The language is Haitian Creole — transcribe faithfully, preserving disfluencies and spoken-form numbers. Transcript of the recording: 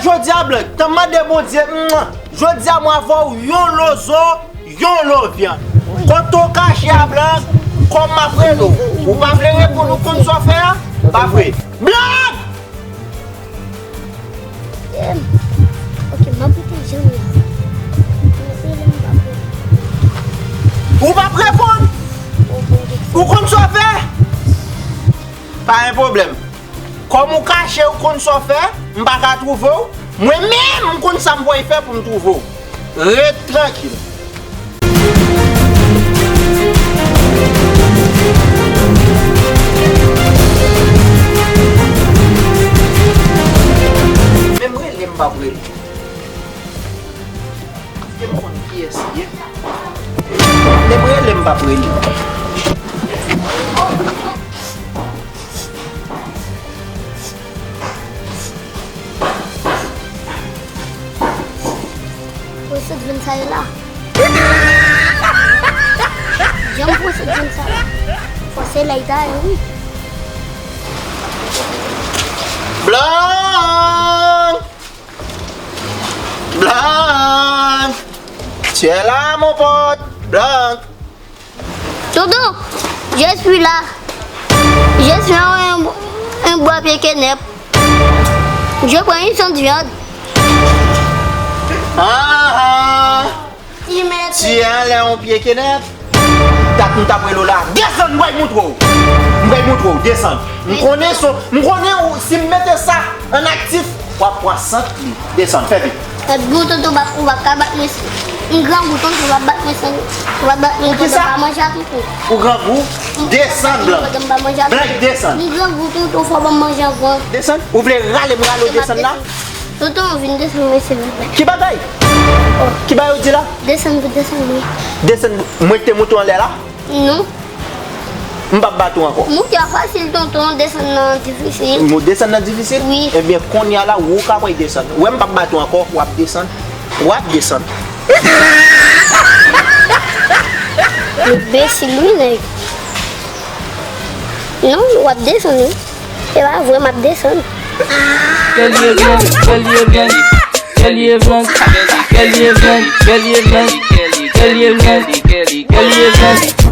Jodi a, Blank, tan mande Bondye, mwa, jodi a, mwen avè w yon lo zo, yon lo vyann. Kote w kache a, Blank, kòman m ap rele w? Ou pa vle reponn, ou konn sa w fè a? Pa vre. Blank! Em, ok, m ap rete jan m ye a. M ap rele, m p ap rele. Ou p ap reponn? Ou konn sa w fè? Pa gen pwoblèm. Kòm ou kache, ou konn sa w fè, m pa ka twouve w. Mwen menm, m konn sa m pral fè pou m twouve w. Ret trankil. Menm rele m p ap rele. Paske m konn kiyès li ye. Menm rele m p ap rele. Pwosèd vin sa ye la. Jan m pwosèd vin sa la. Fò se la y ta ye, wi. Blank! Blank! Tu es là, mon pote? Blank! Tonton, je suis là. Je suis en, en bois pied kenèp. Je prends une cent viande. Ah, ah. Ti mèt. Ti an lè yon pye kenèp. Dat m t ap rele w la. Desann, m pral montre w. M pral montre w, desann. M konnen son, m konnen ou, si m mete sa an aktif, w ap pran sant li. Desann, fè vit. Gad gou tonton, w p ap ka bat mwen. M grangou tonton, w p ap bat mwen. W p ap bat mwen pandan m pa manje a tonton. Ou grangou? Desann, Blank. Pandan m pa manje a tonton. Blank, desann. M grangou tonton, fò w ban m manje avan. Desann. Ou vle rale m rale w desann la? Tonton, vin desann mwen silvouplè. Ki bagay? Ki bagay ou di la? Desann pou desann mwen. Desann, mwen te moute w anlè la? Non. M p ap bat ou ankò. Moute a fasil tonton, desann nan difisil. Mo-, desann nan difisil? Wi. Ebyen, kounye a la, ou ka pral desann. Ou wè m p ap bat ou ankò, w ap desann. W ap desann. Enbesil wi, nèg. Non, w ap desann wi. Se pa vre, m ap desann. Kèlye Blank, Kèlye Blank, Kèlye Blank, Kèlye Blank, Kèlye Blank, Kèlye Blank, Kèlye Blank.